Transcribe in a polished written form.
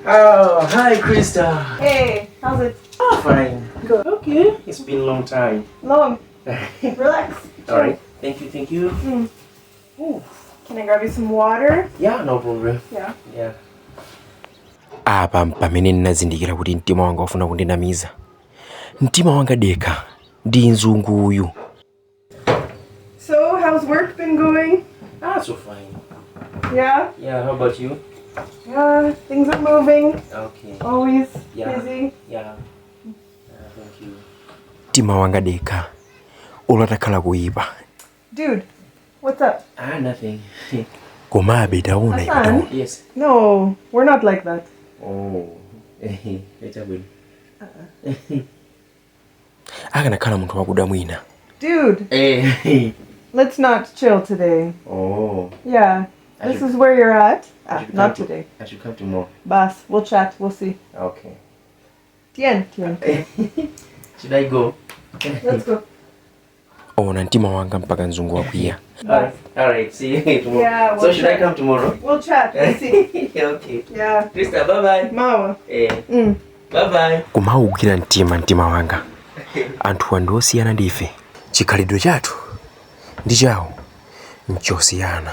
Oh, hi, Krista. Hey, how's it? Oh, fine. Good. Okay. It's been a long time. Long. Relax. All right. Thank you, thank you. Ooh. Can I grab you some water? Yeah, no problem. Yeah. Yeah. Apa pamene ndinazindikira kuti mtima wanga wafuna kundinamiza. Mtima wanga dekha ndi mzungu uyu. So, how's work been going? Ah, so fine. Yeah? Yeah, how about you? Yeah, things are moving. Okay. Always Yeah. busy. Yeah. Thank you. Mtima wanga dekha olo atakhala kuyipa. Dude, what's up? Ah, nothing. Komabe taona iwe. Hassan? Taona. Yes. No, we're not like that. Oh. It's a good. Akanakhala munthu wakuda mwina. Dude, Eh. let's not chill today. Oh. Yeah. I This should- is where you're at. I Ah, should not come to- today. I should come tomorrow. Bas, we'll chat. We'll see. Okay. Tien, tien. Should I go? Let's go. Ona mtima wanga mpaka mzungu wakwiya. All right. All right. See you tomorrow. Yeah, So we'll should I chat. come tomorrow? We'll chat. We'll see. Okay. Yeah. Krista, bye bye. Mawa. Eh. Bye bye. Kumawugwira mtima mtima wanga. Anthuwa ndi osiyana ndife, chikhalidwe chathu ndi chawo nchosiyana.